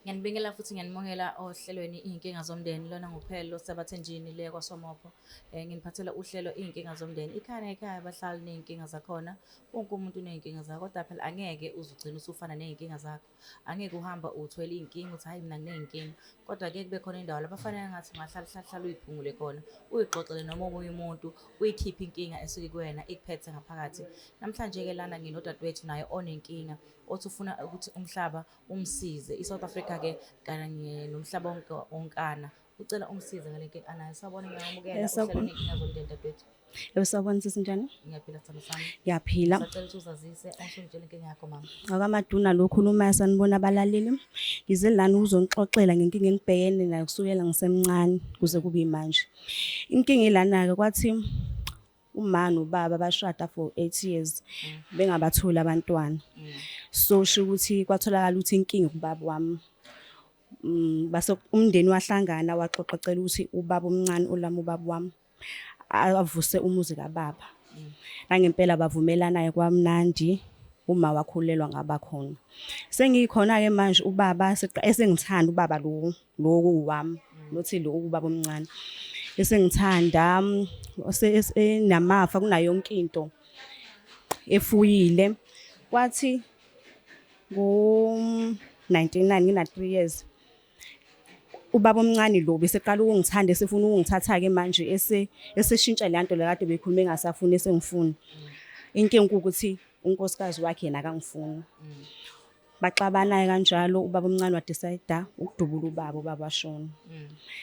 Ngiyanibingelela futhi ngiyanimukela ohlelweni Iy'nkinga Zomndeni. Lona nguphelo Sabathenjini le kwaSomopho. Nginiphathela uhlelo Iy'nkinga Zomndeni. Ikhaya nekhaya abahlali ney'nkinga zakhona. Wonke umuntu uney'nkinga zakhe, kodwa phela angeke uze ugcine usufana ney'nkinga zakho. Angeke uhamba uthwele iy'nkinga uthi hhayi mina nginey'nkinga. Kodwa kuye kube khona indawo lapho fanele ngathi ungahlala hlala hlala uy'phungule khona, uy'xoxele noma omunye umuntu, uyikhiphe inkinga esuke kuwena ikuphethe ngaphakathi. Namhlanje-ke lana nginodadewethu naye onenkinga othi ufuna ukuthi umhlaba umsize. I-South Africa-ke kanye nomhlaba wonke wonkana ucela umsize ngale nkinga anayo. Sawubona, ngiyakwamukela Sawubona. ohlelweni Iy'nkinga Zomndeni, dadewethu. Yebo, sawubona sisi, njani? Ngiyaphila, sithando sami. Ngiyaphila. Sacela ukuthi uzazise usungitshela inkinga yakho, mama. Ngakamaduna lo khulumayo, sanibona abalaleli. Ngize lana ukuzonixoxela ngenkinga engibhekene nayo kusukela ngisemncane kuze kube manje. Inkinga ilana-ke, kwathi uma nobaba bashada for 8 years bengabatholi abantwana. So sho ukuthi kwatholakala ukuthi inkinga kubaba wami. Base umndeni wahlangana waxoxocela ukuthi ubaba omncane olama ubaba wami avuse umuzi kababa. Nangempela bavumelana kwamnandi, uma wakhulelwa ngaba khona. Sengikhona-ke manje, ubaba esengithanda ubaba lo lo wami, nothi lo ubaba omncane. Esengithanda enamafa kunayo yonke into efuyile. Kwathi ngo-99 ngina 3 years, ubaba omncane lo beseqala ukungithanda, esefuna ukungithatha-ke manje, eseshintsha le nto le kade beyikhuluma, engasafuni, esengifuna. Inkinga ukuthi unkosikazi wakhe yena akangifuni. Baxabana kanjalo, ubaba omncane wa-decide ukudubula ubaba, ubaba washona.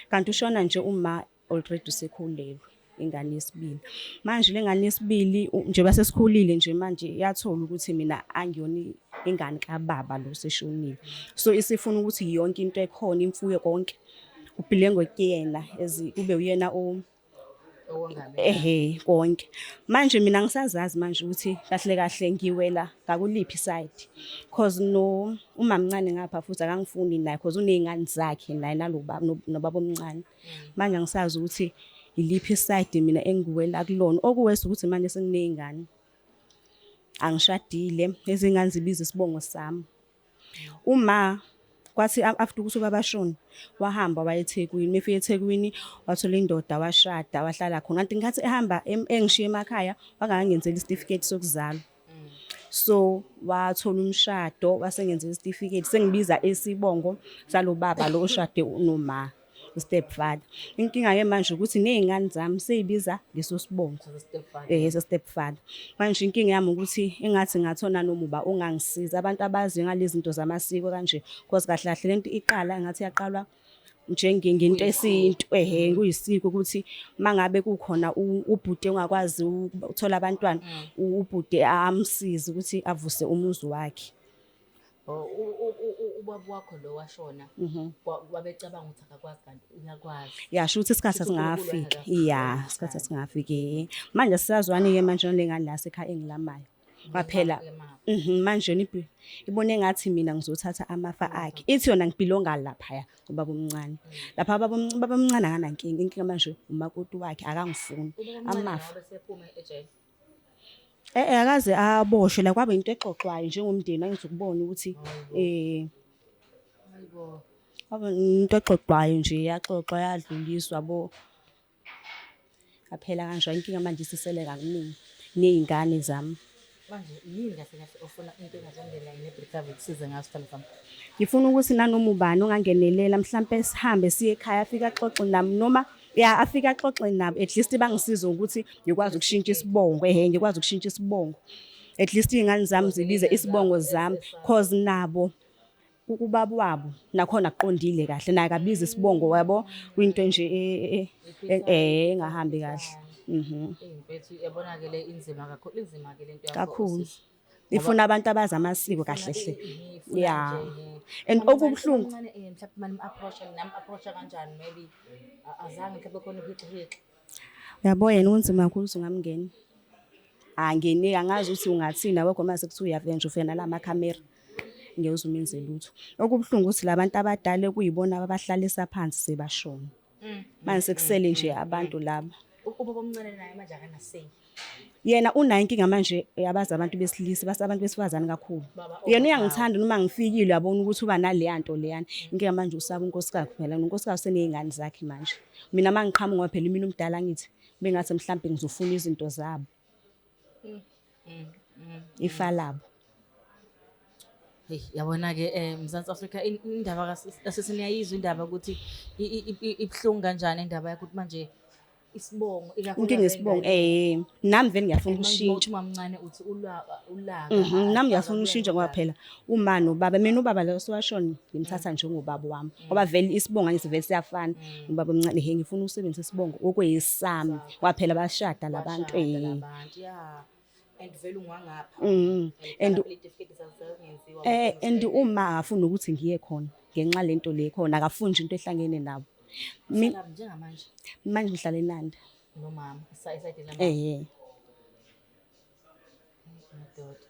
Kanti ushona nje uma already usekhulelwe ingane yesibili. Manje le ngane yesibili, njengoba sesikhulile nje manje, yathola ukuthi mina angiyona ingane kababa lo seshonile. So isifuna ukuthi yonke into ekhona, imfuyo, konke ku-belonge kuyena, as kube uyena o Owengamele. Ehe, konke. Manje mina ngisazazi manje ukuthi kahle kahle ngiwela ngakuliphi side. Cause no umamncane ngapha futhi akangifuni naye, cause uney'ngane zakhe naye nalo baba nobaba omncane. Manje angisazi ukuthi iliphi side mina engiwela kulona. Okuwesa ukuthi manje senginey'ngane. Angishadile, izingane zibiza isibongo sami. Uma kwathi after ukuthi ubaba ashone, wahamba waya eThekwini. Mefika eThekwini wathola indoda, washada, wahlala khona. Kanti ngenkathi ehamba engishiya emakhaya wangangenzela isitifiketi sokuzalwa. So wathola umshado, wasengenzela isitifiketi, sengibiza isibongo salo baba lo oshade noma stepfather. Inkinga-ke manje ukuthi ney'ngane zami sey'biza leso sibongo se-stepfather. Manje inkinga yami ukuthi engathi ngathola noma uba ongangisiza, abantu abazi ngalezi zinto zamasiko kanje, cause kahle kahle lento iqala engathi yaqalwa njengento esintu, ehe, kuyisiko ukuthi mangabe kukhona ubhuti ongakwazi ukuthola abantwana, ubhuti amsize ukuthi avuse umuzi wakhe. Oh, ubaba wakho lo washona, wabecabanga ukuthi akakwazi, kanti uyakwazi. Yasho ukuthi isikhathi Shuthi uNkulunkulu asingafiki. wayengakafiki Ya, wena isikhathi ekhaya. asingafiki. Manje sisazwani-ke manje nalengane la sekhaya engilamayo. Kwaphela manje yona ibone engathi mina ngizothatha amafa akhe. Ithi yona ngi-belonga laphaya ubaba omncane. Lapha ubaba omncane akanankinga, inkinga manje umakoti wakhe akangifuni. Amafa. Wabesephuma ejele. Akaze aboshwe la, kwaba into exoxwayo njengomndeni, angizukubona ukuthi Hayibo. Kwaba into exoxwayo nje, yaxoxwa yadluliswa bo. Yaphela kanjalo inkinga, manje isisele kakuningi ney'ngane zami. Manje yini kahle kahle ofuna inkinga zomndeni kanye ne-Recovery kusize ngazo, sithando sami? Ngifuna ukuthi nanoma ubani ongangenelela, mhlampe sihambe siye ekhaya, afike axoxe nami, noma ya afike axoxe nabo, at least bangisize ukuthi ngikwazi ukushintsha isibongo, ehe, ngikwazi ukushintsha isibongo. At least iy'ngane zami zibize isibongo zami, cause nabo ubaba wabo nakhona akuqondile kahle, naye akabiza isibongo yabo, kwinto nje engahambi kahle. Eyi mfethu, yabona-ke le inzima kakhulu, inzima-ke lento yakho, Kakhulu. sisi. Ifuna abantu abazi amasiko kahle hle. Ifuna nje, And okubuhlungu Omncane, mhlawumbe mani-approach nam-approach kanjani, maybe azange mhlawumbe khona uhixihixe. Uyabo yena unzima kakhulu ukuthi ungamngena. Angeneki, angazi ukuthi ungathini awekho mase kuthiwa uyafika nje ufika nala makhamera. Ngeke uze umenze lutho. Okubuhlungu ukuthi labantu abadala ekuyibona ababahlalisa phansi sebashona. Manje sekusele nje abantu laba. Ubaba omncane naye manje akanasay. Yena unayo inkinga manje, yabazi abantu besilisa, base abantu besifazane kakhulu. Baba Yena overpower. Uyangithanda noma ngifikile, uyabona ukuthi uba naleya nto leyana. Inkinga manje usaba unkosikazi phela, nonkosikazi useney'ngane zakhe manje. Mina uma ngiqhamuka, ngoba phela imina umdala, ngithi bengathi mhlampe ngizofuna izinto zabo, ifa labo. Hey, yabona-ke Mzansi Afrika, indaba kaseseniyayizwa indaba ukuthi ibuhlungu kanjani indaba yakho, ukuthi manje isibongo Inkinga isibongo, nami vele ngiyafuna ukushintsha. Ukushintsha. Umamncane uthi ulaka. Nami ngiyafuna ukushintsha, ngoba phela uma nobaba, mina ubaba lo sowashona, ngimthatha njengobaba wami, ngoba vele isibongo angithi vele siyafana, ubaba omncane. He, ngifuna ukusebenzisa isibongo okweyisami, ngoba phela bashada labantu. Labantu, ya, and vele ungwangapha. And and uma akafuni ukuthi ngiye khona ngenxa lento le khona, akafuni nje into ehlangene nabo. Njengamanje? Manje ngihlala eNanda. Nomama, esayidini lamama? Eh. Madoda.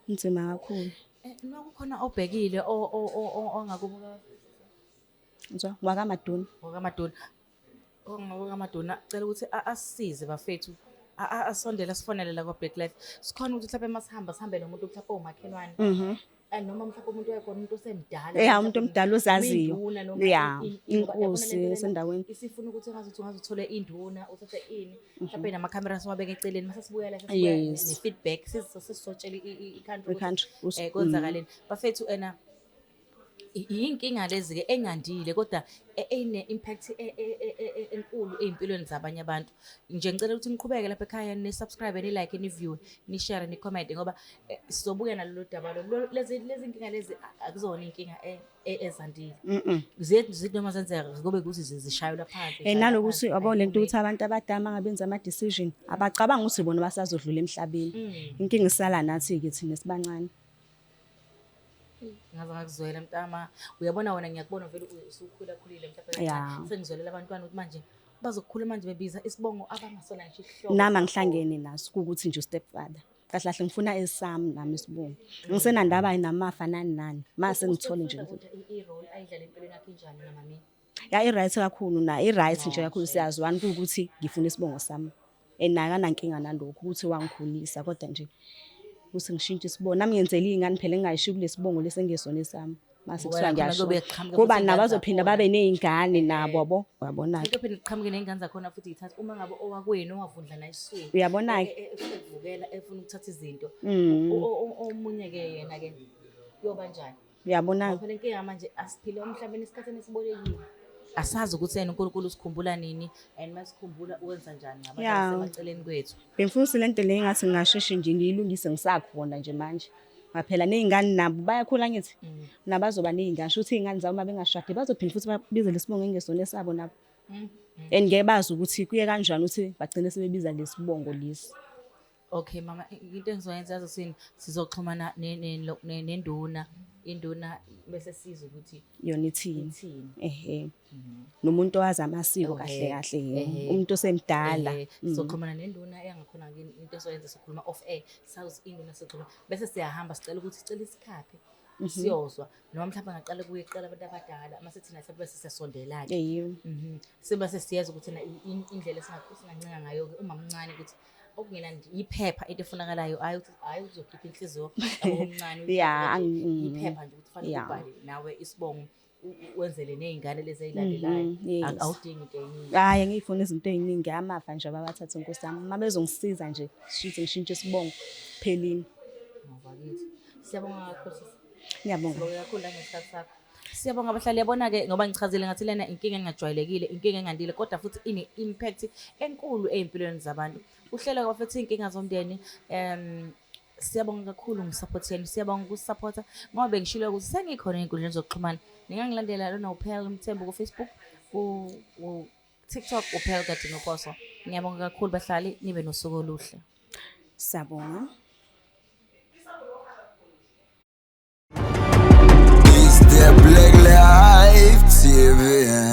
Kunzima kakhulu. Noma kukhona obhekile ongakubuka? Ngizwa wakaMaduna. Wakamaduna, ongakamaduna, cela ukuthi asisize bafethu, asondele, asifonele la kwa-Black Life. Sikhona ukuthi mhlawumbe masihamba sihambe nomuntu mhlawumbe owumakhelwane, noma mhlawumbe umuntu wayekhona, umuntu osemdala. Ya, umuntu omdala ozaziyo. Induna noma Ya, ngoba yabona inkosi lento lena yasendaweni. Isifuna ukuthi engazuthi ungaze uthole induna, uthathe ini, mhlawumbe namakhamera siwabeke eceleni, mase sibuya la, sesibuya ne-feedback, sizotshela i-country ukuthi, I-country, kwenzakaleni bafethu. Ena yinkinga lezi-ke engandile, kodwa ene-impact enkulu ey'mpilweni zabanye abantu nje. Ngicela ukuthi niqhubeke lapha ekhaya ni-subscribe, ni-like, ni-view, ni-share, ni-comment, ngoba sizobuya nalolu daba lezi nkinga lezi. Akuzona iy'nkinga ezandile. Zithi noma zenzeka kube ukuthi zishayelwa phansi, zishayelwa Nalokuthi phansi, yabo lento ayiphumeli. ukuthi abantu abadala mangabenza ama-decision, abacabanga ukuthi bona basazodlula emhlabeni. Inkinga isala nathi-ke thina sibancane. Ngaze ngakuzwela mntama, uyabona wena, ngiyakubona vele usukhula khulile mhlawumbe kancane. Sengizwelela abantwana ukuthi manje bazokukhula manje bebiza isibongo abangasona ngisho isihlobo. Nami angihlangene naso, kuwukuthi nje u-stepfather. Kahle kahle ngifuna esami nami isibongo. Ngisenandaba namafa nani nani. Mase ngithole nje. Kodwa i-role ayidlala empilweni yakho injani namamini? Ya, i-right kakhulu na, i-right nje kakhulu, siyazwana, kuwukuthi ngifuna isibongo sami. And naye akanankinga nalokho ukuthi wangikhulisa, kodwa nje ukuthi ngishintshe isibongo. Nami ngenzela iy'ngane phela, ngingayishiyi kulesi sibongo lesi engesona esami. Mase Ngoba kuthiwa nakhona ngiyashona. kuyobe kuqhamuka Ngoba futhi nabo iy'ngane bazophinda zakhona. babe ney'ngane nabo, yabo. Uyabona-ke. Kuyophinde kuqhamuke ney'ngane zakhona futhi yithatha uma ngabe owakwenu owavundla naye esiswini. Uyabona-ke. Evukela efuna ukuthatha izinto. Omunye-ke yena-ke kuyoba njani? Uyabona-ke. Ngoba phela inkinga manje asiphile emhlabeni esikhathini esibolekile. Asazi ukuthi yena uNkulunkulu usikhumbula nini, and masikhumbula uwenza njani ngabantu abasemaceleni kwethu. Bengifuna ukuthi lento le engathi ngingasheshe nje ngiyilungise ngisakhona nje manje. Ngaphela ney'ngane nabo bayakhula, ngithi nabazoba ney'ngane, shuthi iy'ngane zabo uma bengashadi bazophinda futhi babize lesibongo engesona esabo nabo. And ngeke bazi ukuthi kuye kanjani ukuthi bagcine sebebiza lesibongo lesi. Okay mama, into engizoyenza, yazi sini, sizoxhumana nenduna, induna bese sizwe ukuthi Yona ithini? Ithini. Ehhe. Nomuntu owazi amasiko kahle kahle, umuntu osemdala. Sizoxhumana nenduna yangakhona ke. Into esoyenza, sikhuluma off air, sazi induna, sizoxhumana bese siyahamba, sicela ukuthi sicela isikhaphi siyozwa, noma mhlawumbe ngaqala kuye kuqala abantu abadala, mase thina mhlawumbe bese siyasondela-ke. Siba sesiyeza ukuthi na indlela esingancenga ngayo-ke umamncane ukuthi okungenani nje iphepha, into efunakalayo, hhayi ukuthi, hhayi uzokhipha inhliziyo yabo omncane, uyithathe kanje, iphepha nje ukuthi fanele ubhale nawe isibongo, wenzele ney'ngane lezi ey'landelayo. Awudingi into eningi. Hhayi, angiyifuni izinto ey'ningi, amafa nje abawathathe, nkosi yami. Uma bezongisiza nje, shuthi ngishintshe isibongo, phelile. Bakithi. Siyabonga kakhulu, sisi. Ngiyabonga. Sibonga kakhulu nangesikhathi sakho. Siyabonga abahlali, yabona-ke ngoba ngichazile ngathi lena inkinga engajwayelekile, inkinga engandile, kodwa futhi ine-impact enkulu ey'mpilweni zabantu. Uhlelo bafethu iy'nkinga zomndeni. Siyabonga kakhulu nge-support yenu, siyabonga ukusupporta, ngoba bengishilo ukuthi sengikhona ey'nkundleni zokuxhumana. Ningangilandela lona uPearl Mthembu ku-Facebook, ku-TikTok uPearl Kadinokoso. Ngiyabonga kakhulu bahlali, nibe nosuku oluhle. Siyabonga. It's the Black Life TV.